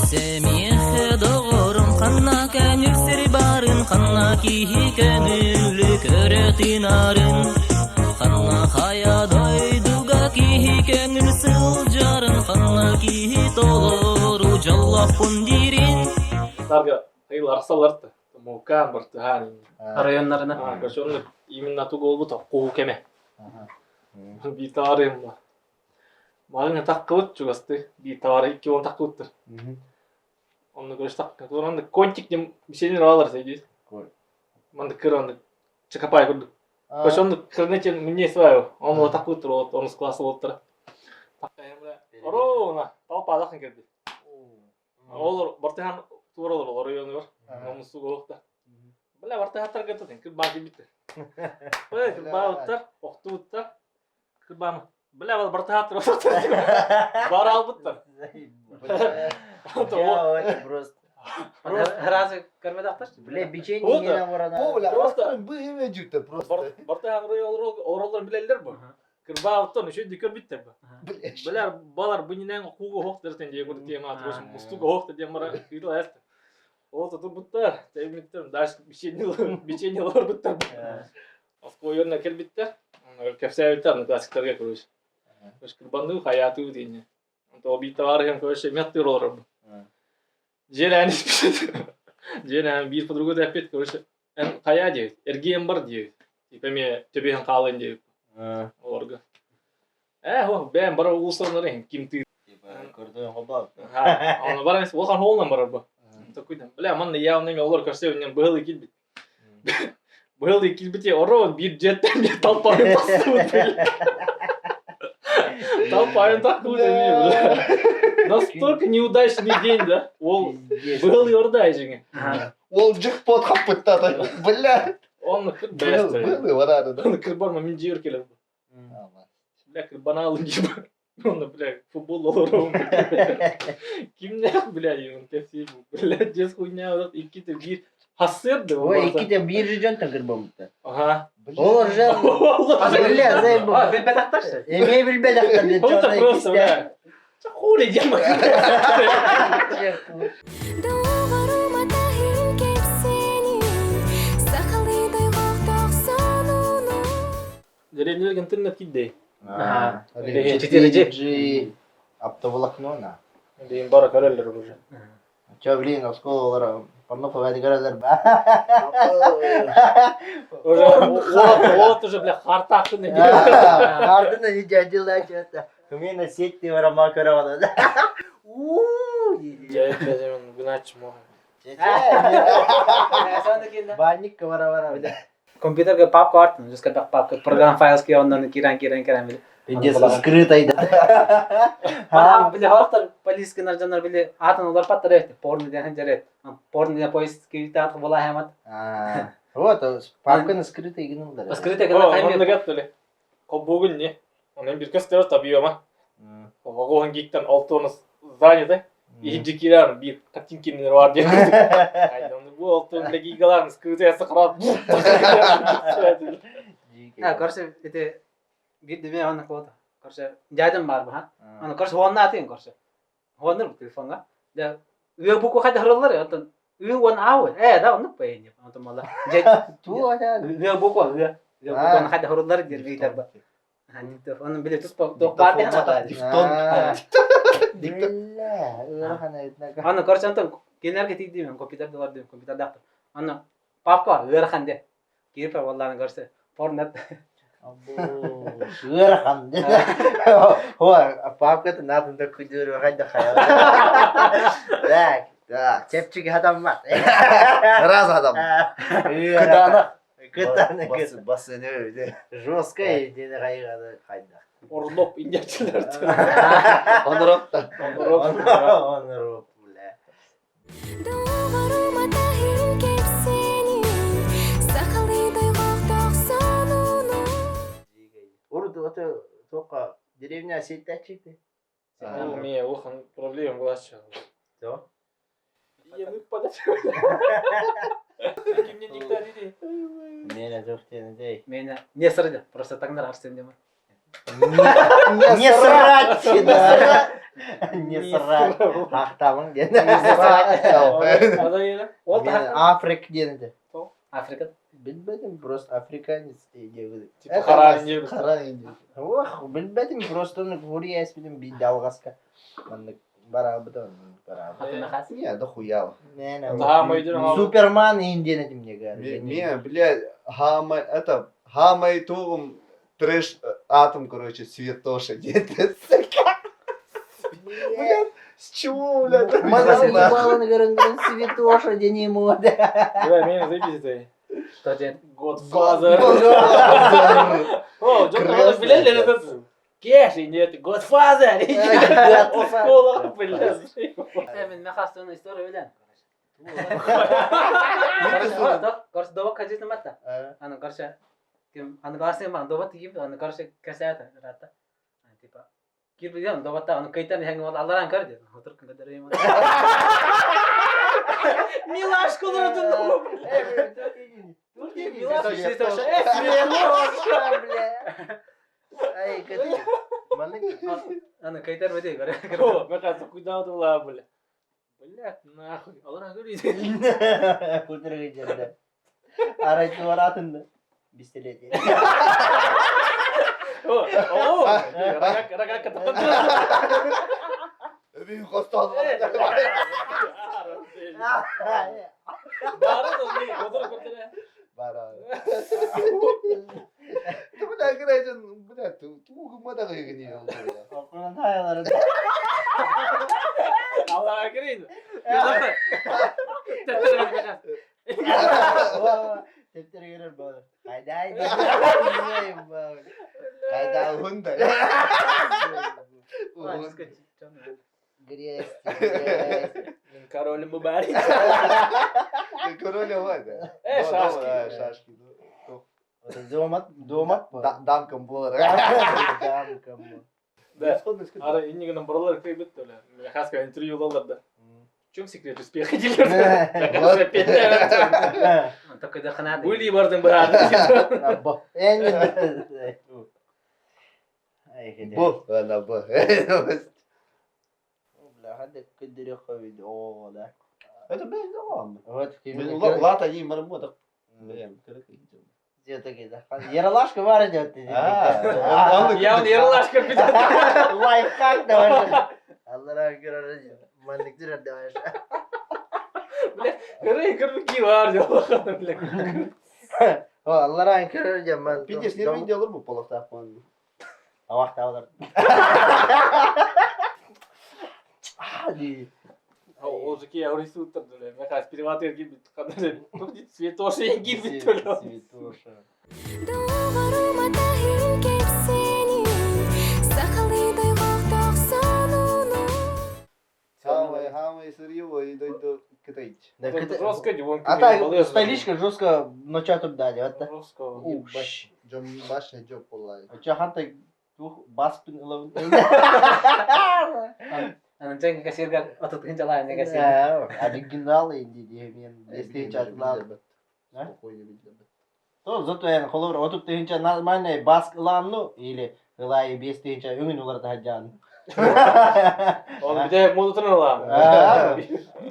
Кэпсэмиэхэ доҕорум ханна көҥүл сир баарын, ханна киһи көҥүлү көрө тыынарын, ханна хайа дойдуга киһи көҥүл сылдьарын, ханна киһи толору дьоллоохпун диирин. Тарга тыйыл арсаларты мукаан бартыһаан Районнарына. Короче, онно именно тугу болбута куу кеме. Биир таарыйым ба. Маҕаҥҥа таххыбыт чугастыы, биир товары 20 таххыбыттар. Онно көрүс тахха. Онно контик диэн бисиэнин аалар сейдиз. Манна кыр онно чакапай курдук. Короче, онно кырнетен мне сваю. Он вот таххыбыттар, вот онус класс болуттара. Оруна, толпа кирди. Олор бартыһан туоралар олор оройуонугар. Номусуг олохта. Бля, бартыһаттар кытта кырбаан килбиттэр. Бля, кырбаабыттар, охтубуттар. Кырбаан. Бля, бал бартыһаттар Бар албыттар. Просто. Разве көрмөдөхтөр? Бля, печенье не Бля, просто быһыме жүктө просто. Бартыһан ороллор билеллер бу. Кырбаабыттан үчүгэй көрбүттэр бу. Билэр балар бынинэн кууга оһох дэртен дии курдук тема атырышым мустук оһох диэн бара ыытыл аясты. Ол тутурбуттар, тэбимиттэр, дальше печенье олорбуттар. Оскуойорна кэлбиттэр, кэпсээбиттэр, аны классиктарга короче. Кырбаныы хайаатыы диэнне. Онто биир товарищым короче меттыр олорор. Дьиэлээн испит. Дьиэлээн биир подруга эппит, короче, эн хайаа диэбит, эргиэн бар диэбит. Типа эмиэ төбүһэн хаалын диэбит. Олорго. Ээ, о, бэйэм бара уулуссалар иһин ким тыы. Типа көрдөөн хобаат. Аны баран улахан хоолунан барар бу. Такой там, бля, манна явно эме олор көрсөбүнэн быһыл килбит. Быһыл килбити оро биир дьиэттэн биир толпайын тахсыбыт. Толпайын тахсыбыт эмиэ. Настолько неудачный день, да? Ол быһыл yorда жиңе. Ол джекпот хаппыттата. Бля. Он Был, был, барады, да. Он кырбарма мин жер келер. Бля, кырбаналын дип. Оны, бля, футбол олором. Кимнех, бля, он кепси, бля, дес хуйня, икките бир хассырды. Ой, икките бир жонтон кырбамытта. Ага. Олор же бля, заебал. Билбетахтар. Эме билбетахтар. Это просто, бля. Хули дема. Деревнялар интернет киддей. 4G оптоволокно на. Дейин бара көрөллөр уже. Чё, блин, осколалар порнуху бәді көрөлөр ба. Уже вот уже бля хартахты не Хартына не дядила что-то. Кумена сеть ты барама көрө Уу. Гынач мо. Банник бара бара бля. Компьютерге папка артын, жүз кәпәк папка, программ файлс ки оннан киран киран киран биле. Пиздец, скрытой да. Ха, биле хорохтор полиска наржанар биле атын олар паттар эти порно ден жарет. Порно ден поиск кирите ат була хемат. Вот, папканы скрытой гыналар. Скрытой гына Онны кайме. гаттылы. Кобугун не. Онын бир көстөр табиома. Вагон гиктен алтоны заняты. Иһинчи киран бир картинкинер бар диэн. Айдан бу алтон бile гигаларын скрытый сақырат. А, короче, это бир деме онна кылды. Короче, дядям бар бу, ха. Аны короче, онна атын, короче. Оннур телефонга. Да, үө буку хада хырыллар, онтон үө он ау. Э, да, оннук бэйни. Онтон мала. Үө буку, үө. Үө буку он хада хырыллар дир бейтер ба. Оны биле тус бар ден Дифтонг. Бля, ыарахан айтнака. Аны короче, онтон кенерге тиийдим, компьютерде бар дим, компьютерде актыр. Аны папка ыарахан де. Кирип валланы көрсө, порнет. Ыарахан. О, папкаты надо күдүр хайда хаял. Так, так, чепчик адаммат. Раз адам. Кытаанах. Кытаанах. Бас бас эне Жестко едине кайганы хайда. Орлоп индячилер. Онроп та. Онроп, бля. Урут ото тока деревня сетачите. У меня улахан проблема была сейчас. То? Я мы подать. Кимне никто не Мене жок дей. Меня не сырды, просто таңдар арсен дема. Не срать, да. Не срать. Ахтамың диэн. Ол Африк диэн этэ. Африка. Билбэтим, просто африканец диэбит. Типа харан диэбит. Харан диэбит. Ох, билбэтим, просто ну курия эспитим биирдэ алҕаска. Маннык бараабыта, бараабыта. Не, да хуял. Суперман индиан этим не Не, блядь, хамай, это, хамай тугум трэш атом, короче, святоша, дед, сука. Блядь, с чего, блядь? Святоша, день мода. Бля, меня заебись это. Что день? Godfather. О, дьон тоҕо билэллэр этот Кеши, нет, Godfather. Осколок, блядь. Мен махастын история билен. Короче, добок хажитым атта. Аны, короче, ким аны классный ман добот кип, аны, короче, кәсәт рата. Типа, кип дигән доботта аны кайтан хәң ол аларан көр диде. Отыр көнгә дәрәйм. Милашку нурдун. Святоша, бля. Ай, Аны кайтар бөтей, көрө. Мен қазір куда дула, бля. Блядь, нахуй. Аларан көр диде. Кудыргы жерде. Арай туаратынды. Пистолет. О, о, ракак, ракак, Мен қостан. Бара. Ты, бля, играешь, бля, ты тугу мада гыгни. Окунан хаялары. Аллаға кірейін. Тептер көрөр болор. Кайда айда. Кайда хунда. Грязь, грязь. Король Мубарик. Король да. Шашки. Шашки. Доомат, доомат ба? Дамкам болар. Дамкам. Да. Ара иннигенен баралар кыйбыт бля. Хаска интервью алалар да. В чем секрет успеха дилер? Такой да Были бардың бары. Абба. Эни. Бу, ана бу. Бля, хадда көдөрө хойд. О, да. Это блин, да. Вот Лата не мармота. Блин, Ералашка бар идет. Я Ералашка бит. Лайфхак давай. Аллара көрөр. Мандыктыр давай. Көрей көрбү бар деп бля. О, Аллара көрөр жаман. Пидеш не мен делар бу полохта пан. Авахта алар. Ди. Ол жеке аурису тұрды. Мен қазір переватыр киіп қандай. Святоша ең бит төлө. Святоша. Доҕорума таһын кэпсэнин Сахалыы дойҕохтоох сонуну Самый, самый сырьевой дойду кытайч. Жестко дивон. А так, столичка жестко ночатып дали. Вот так. Жестко. Уш. Жом башня жоп болай. Чо ханта тух баспын ылабын. Анан жеңге кассирге отут жалай не кассир. Оригинал инди мен бестенче атылар. Спокойно билдем. То зато я холор отут тыгынча нормальный баск ылам или ылай бестенче өңүн улар да жан. Ол бите модутун алам.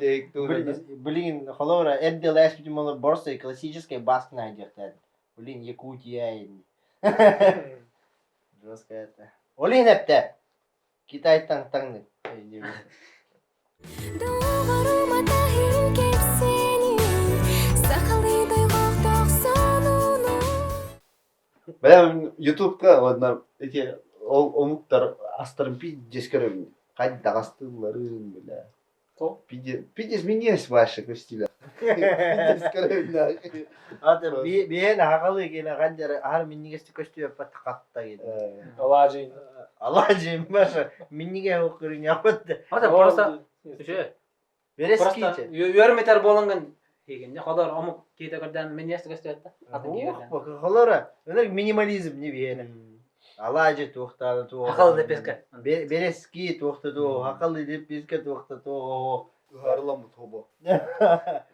Тек тура. Блин, холора эдде лэш битим борса классическая баск найдет. Блин, Якутия. Жестко это. Олин эпте. Китайтан таңны. Доҕорума таһын кэпсэнин Сахалыы дойҕохтоох сонуну Бля, ютубка ладно эти омуктар астарын пиздец көрөм. Кайда астыларын, бля. То? Пиздец менялись ваши стиля. Пиздец көрөм, да. Аты биен хагалы келе канжар ар миннигести көстү пат катта кел. Алажин. Алла жем баша минниге окурун япат. Ата просто Үчө. Берески. Просто өрметер болонгон деген. Холор омук кейде көрдөн мен ясты көстөт да. Атын кейгерден. Холора, өнөр минимализм не биене. Алла же туохтаны туох. Акыл деп песке. Берески туохта туох, акыл деп песке туохта туох. Ыһаарыламмыт хобо.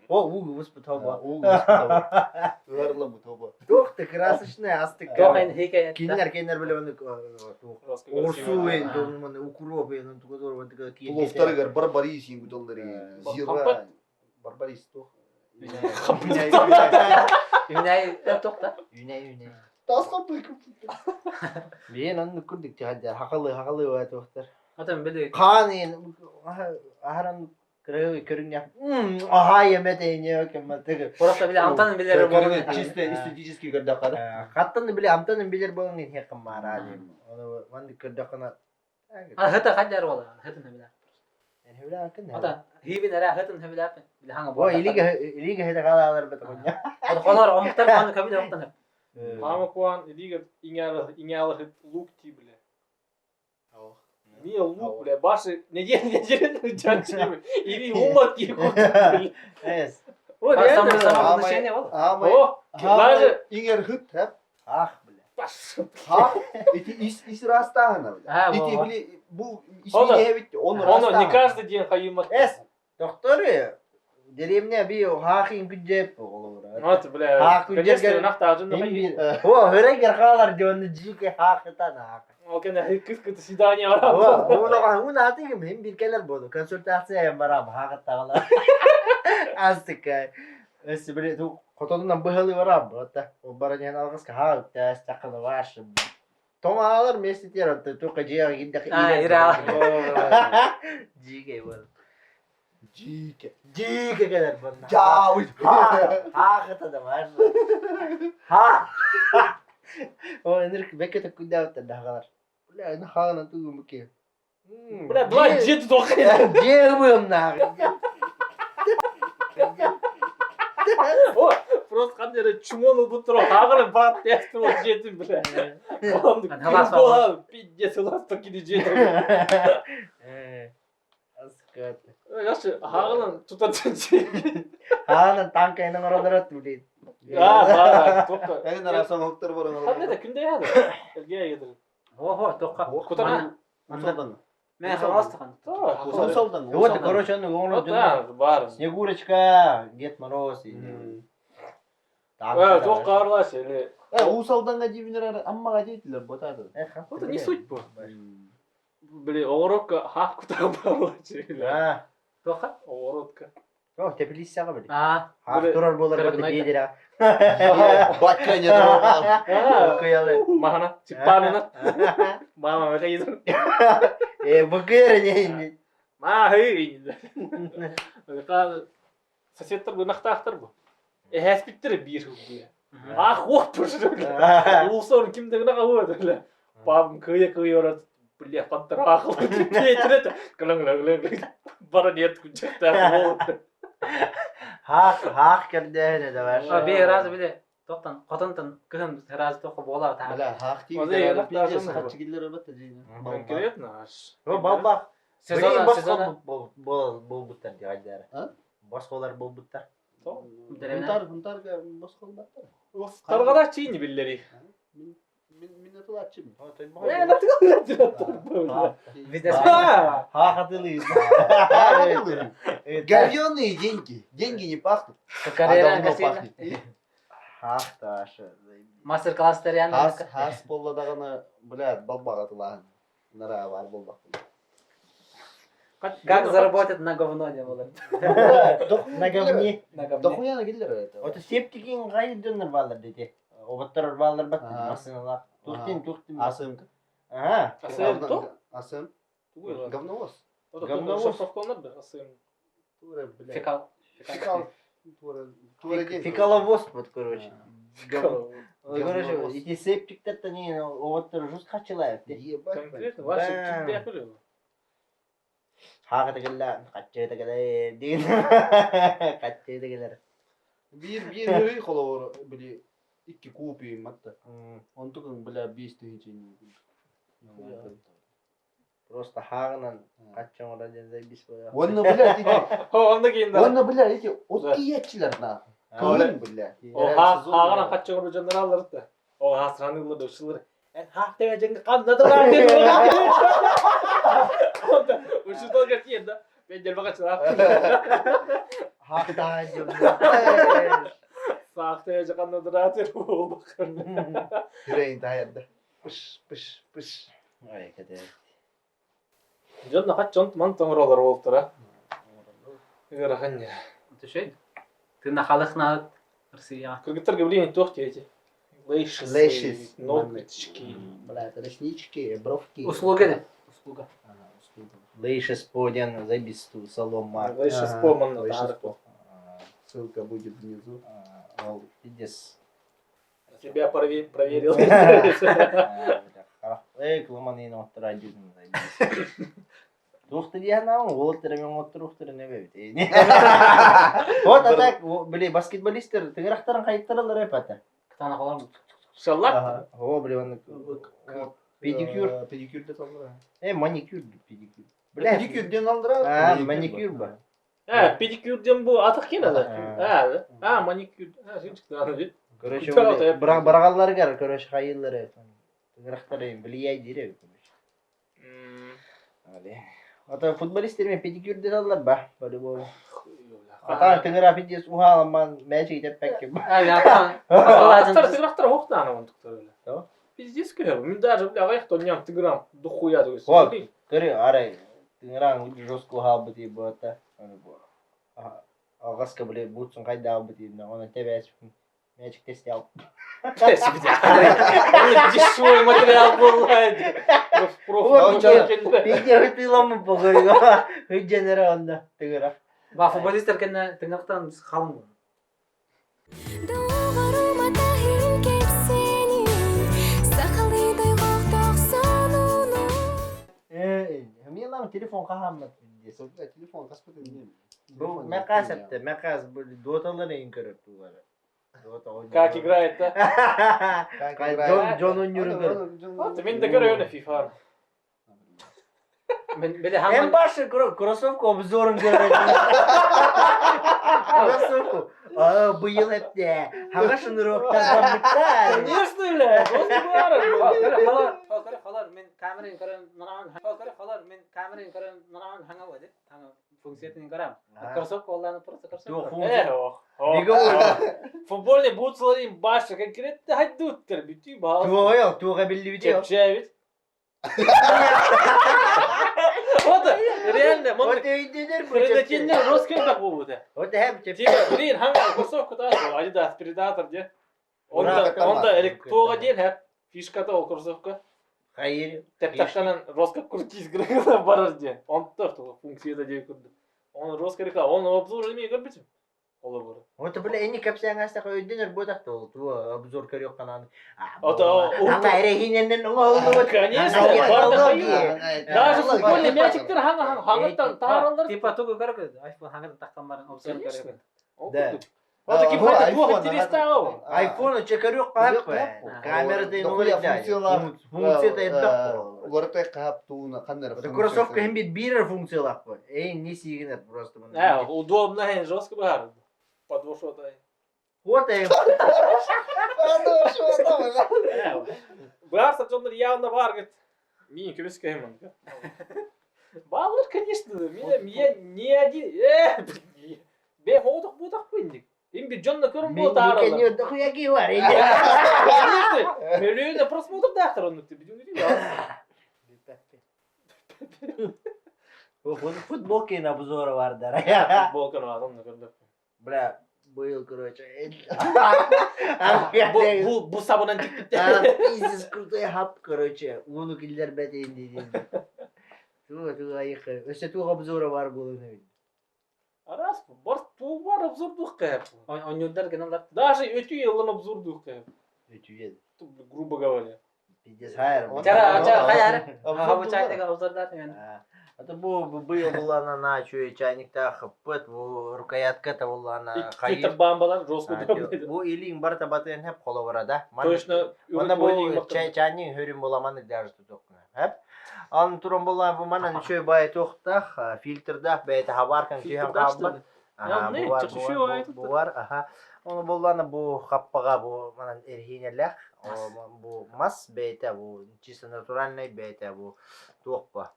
О, уу успут хобо. Уу успут хобо. Ыһаарыламмыт хобо. Туох ты красочный астык. Туох эн хикэ Кинилэр кинилэр билэ Оҕурсуу эн укроп эн Пловтарыгар барбарис иин куталлары. Зира. Барбарис туох. Үнэй туох да? Үнэй үнэй. Тас хаппый Биэн оннук курдук тиһаддэр хахалы хахалы уа туохтар. Отон били Хаан иин аһаран кырыгы көрүҥнэх аһаа эмет эйне кемматыгы. Просто били амтанын билер болон. Чисто эстетически көрдөххө да. Хаттан били амтанын билер болон иһе кыммара дием. Оны маннык көрдөххө А хыта хаддар бола. Хытын хабила. Хабила кын. Ата хибин эра хытын хабила. Били ханга Бо илиге илиге хede калалар бет коня. Холор омуктар ханы кабила октан. Мама куан илиге иңялы иңялы лук ти бля. Не лук, бля, баши неделя неделя чанчи. Или умат ки Эс. Вот реально. Самоотношение бол. О, даже Иңер хыт, хеп. Ах, бля. Ха, эти ис ис растаана, бля. Эти били бу исмине бит, он Он не каждый день хайымат. Эс, докторы, деревня би хахин күнжеп олура. Вот, бля. Конечно, нахта ажын О, хөрегер халар дионы жике хахытан хах. Ол кene кыз кыты свидание барам. Уна уна атыгым хем бир келер болду. Консультация барам хахыттагала. Астык. Эс биле ту котодунан быһалы барам. Ота о бараньян алгыска ха тас такыны ваш. Томалар месте тер тука жега гиддак. А, ира. Жике бол. Жике. Жике келер бунна. Жауй. Хахыта да ваш. Ха. О, энерк бекке күндәүттер дахалар. Бля, энэ хаана тугумуки. Бля, два жет тоқы. Жебым нахуй. О, просто қандай чумон болып тұр. Ағыры брат тесті ол жетім, бля. Он пиздец, у нас такие жетім. Яшы, ағынан тұтатын Хаанан танка энен ородорот, блин. А, да, тоққа. Эң арасан октор бар. Қандай да күнде яды. Элге едір. Ого, тоққа. Кутана. Усалдан. Мен халастыған. Усалдан. Вот, короче, он Вот, да, бар. Снегурочка, Дед Мороз. Тоққа аралас, или. Усалданга дибинер аммага дейтилер ботады. Вот не суть бу. Бли, огородка хах кутага барла. Тоққа? Огородка. О, теплицага били. А, Хах турар болар бат бедера. Батка не турар. Махана, чипанына. Мама, мага Э, букер не. Ма, хый. Соседтер бу нахтахтар бу. Эхэспиттер бир бу. Ах, ох, пұршы. Улсор кимдегіне қауы, бля. Папам кыя кыя орат, бля, паттар ақыл. Кетіреді. Гылың, гылың, гылың. Бара нет күнчекті. Хах, хах кердене да бар. Би разы биле. Тоқтан, қотонтан кыһын разы тоқы бола та. Бля, хах ти. Конкретно аш. О, балбах. Сезон, сезон. Бол бол бол буттар дигәндәр. Башкалар бол буттар. Хунтар, хунтар башкалар баттар. Таргада чийни биллери. Мин атылачым. Э, натыгал. Бизнес. Ха хатылы. Говёные деньги. Деньги не пахнут. Карьера пахнет. Хах ташы. Мастер-класстар яны. Хас, хас болладаганы, бля, балбак атылаһын. Нара бар болбак. Как заработать на говно не было. На говне. На говне. Дохуяна киллер это. Ото септикин гай дөннөр балар дети. Оботтор балар бат машиналар. Тухтин, тухтин. Асымка. Ага. Асым то? Асым. Говновоз. Говновоз. Асым. Фекал. Фекал. Фекаловоз вот, короче. Короче, эти септиктер не оботтор жестко хачылайып. Конкретно ваше кимде күлү. Хагы тегеллер, каччы тегелер, дин. Каччы тегелер. Бир бир бир холор били икки купи матта. Он только бля 5 тысяч. Просто хагынан каччы ора ден бис боя. Онна бля эти. Онда кейин да. Онна бля эти от на. Кылын бля. О хагынан каччы ора жандар алыр да. О хасранылар да ушулар. Эн хак тебе жеңге кандады ла. Ушул кеткен да. Бэддербэҕэ чылаах. Хахтаан Саахтая жаканна дыраатыр буолбаккар. Yüreğin таһаярда. Пыш, пыш, пыш. Ай, кэдэ. Дьон хат дьон ман тоҥоролор буолтара. Ыарахан дьэ. Түшей. Ты нахалых на Россия. Кыргыттар говорили туох диэти. Лэйшис, Лэйшис. ноготочки. Бля, это реснички, бровки. Услуга не? Услуга. Лейшес по диэн забисту солома. Лэйшис Ага, по манна лэйшис таарык. по. Ссылка будет внизу. Ол пиздец. Тебя проверил. Эй, кылыман оттора дьүдүн Туох диэн уол мен оттуруохтара не бэбит. Вот а так, били баскетболисттер тыгырахтарын хайыттаралар эпата. Ктана холам. Шаллак. О, били он педикюр. Педикюр де алдыра. Э, маникюр, педикюр. Бля, Педикюр ден алдыра. А, маникюр ба. А, педикюр ден бу атах кин ада. А, а, маникюр. А, син Короче, Күтә алты, бірақ барагаллар короче, хайыллары. Тыгырахтары влияй дире, короче. Але. Ата футболисттер мен педикюр де алалар ба, по-любому. Ата тыгыра пиздец ухаламан мяч итеп пәкке. А, я там. Аттар тыгырахтар хохтаана онтуктар эле. Да? Пиздец көһөр. Мен даже бля аяк тонням тыгырам дохуя түгүс. Вот. Көрі, арай, тыгыраң жестко ухалбы дейб бота. Ағасқа біле бутсын қайда албы дейб, оны тебәс мячик тесте алып. Дешевый материал был. Вот, Пиздец, хыпиламы погойга. Хыдженера онда тыгыра. Ба футболисттер кенне тыңнактан халың. Доҕорум атаһын кэпсээнин Сахалыы дойҕохтоох сонуну Э, Милам телефон қахаммат пиздец. Бля, телефон каспаты не. Бу мәқас әпті, мәқас бұл доталар ең көріп туғары. Как играет, да? Как Джон играет? Джон ойныры көріп. Вот, мен де көрөйүн FIFA. Мен биле Эм хаман башы кроссовка обзорын көріп. Кроссовку. А, быйыл әпті. Хаға шыныроқтар бамыттар. Конечно, бля. Просто бары. Халар, халар, халар, мен камераны көрөм, нанан, халар, халар, мен камераны көрөм, нанан хаңа води. Хаңа функциятын көрөм. Кроссовка олланы просто Туох кроссовка. функция. Э, ох. ох. Беговой. Футбольный бутсаларын башы конкретно хайдуттер. Бүтүй бал. Туға туға білді бите. Чепчевит. Вот, реально, Вот мон өйдедер бұл. Хренотеннер роскен так болду. Вот әп чеп. Типа, блин, ханга кроссовка та, Adidas Predator де. Ура, Онда, онда электроға ден хәп фишката ол кроссовка. Хайыр. Тәптәктәнен роска крутись грыгына барар ден. Онда функцияда дей күрді. Оны роска реклама, оны обзор еме көрбүтүм. Олар бар. Вот бля, эни капсаң астақ өйденер бодақ ол туа обзор көрек қанан. Ата, о- Аңа эрехиненнен оңолу. Конечно, бар да Даже футбольный мячиктер ханга ханга хангаттан таралар. Типа тугу көрөк, iPhone хаңа таккан барын обзор Конечно. көрөк. Ол Да. күрдүк. Вот таки фото плохо интересно. Айфон чекарек қап. Камера Дохуя функциялар. Функция да эддақ. Улартай кап туына кандай Кроссовка hem bir бирер функциялақ қой. Эй, не сигенер просто. Э, удобно, э, жестко бар. Подвошотай. Вот э. Барса жондар явно бар, говорит. Мин көбескәймен. Баллар, конечно, меня я не один. Э, бе хоодох будах бындик. Им би жонна көрүн бу тааралар. Не дохуя ки бар. Конечно, миллионы просмотр дактар он ты бидүн Футболки на обзоры бар да. Футболка на адамны көрдүк. Бля, был, короче. Бу бу бу сабынан тиктик. Пиздец, крутой хап, короче. Уну киллер бәтейін дейді. Туға, туға, айықы. Өсте туға обзоры бар болуны. Арас, бар ту бар обзор дух кайып. Онюрдар геналар. Даже өтүү елын обзор дух кайып. Өтүйеді. Грубо говоря. Пиздец, хайыр. Жара, жара, хайар. Обзор Хабу чайдыга обзордар мен. Это бу быйыл булана на чуй чайникта хыппыт, бу рукоятка та булана Твиттер бамбалар жестко. Бу илиң бар табатын хеп қолы бар да. Точно. Онда бу чай чайник хөрүм буламаны даже тутук. Хеп. Ан туран була бу манан чуй бай тохтах, фильтрдах бәйт хабар кан түйән каббат. Ага, Не, бу бар, чыгышы бу yok, бар, айтып бу бар, аха. Оны булланы бу хаппага бу манан эрхинелэх, бу мас бәйтә бу чисто натуральный бәйтә бу туокпа.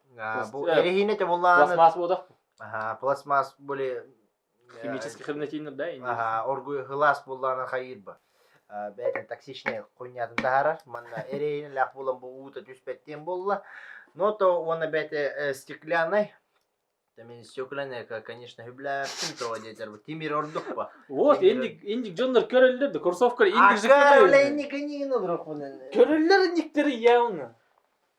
Бу Э, эрхине те булланы Пластмасс бодак. Ага, пластмасс более Химический хренотень, да? Ага, оргуй хылаас буоллаҕына хайыыр бэйэтин токсичнай хуйнятын таһаарар. Манна эрэйин буолан бу уута түспэт диэн буолла. Но то уонна бэйэтэ стеклянный. Мен стеклянный, конечно, хүблээппин того диэтэр бу тимир ордук ба. Вот, инник, инник дьоннор көрөллөр да, кроссовкалар инник же Бля, инник инник олорох Көрөллөр инниктери явно.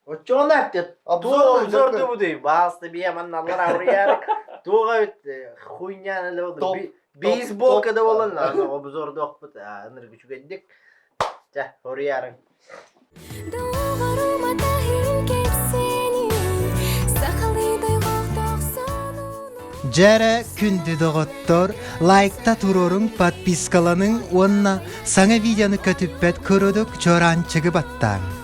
Оччоҕуна эптет туох обзор будуй баасты бие манналар ауруйар туоға хуйняны эле болду бейсболка да болан обзордуохпут ынырык үчүгэйдик чэ хоруйарыҥ Доҕорум атаһын кэпсээнин Сахалыы дойҕохтоох сонунун Дьэрэ күндү доҕоттор, лайкта туруоруҥ, подпискаланыҥ уонна саҥа видеоны көтүппэт курдук чуораанчыгы баттааҥ.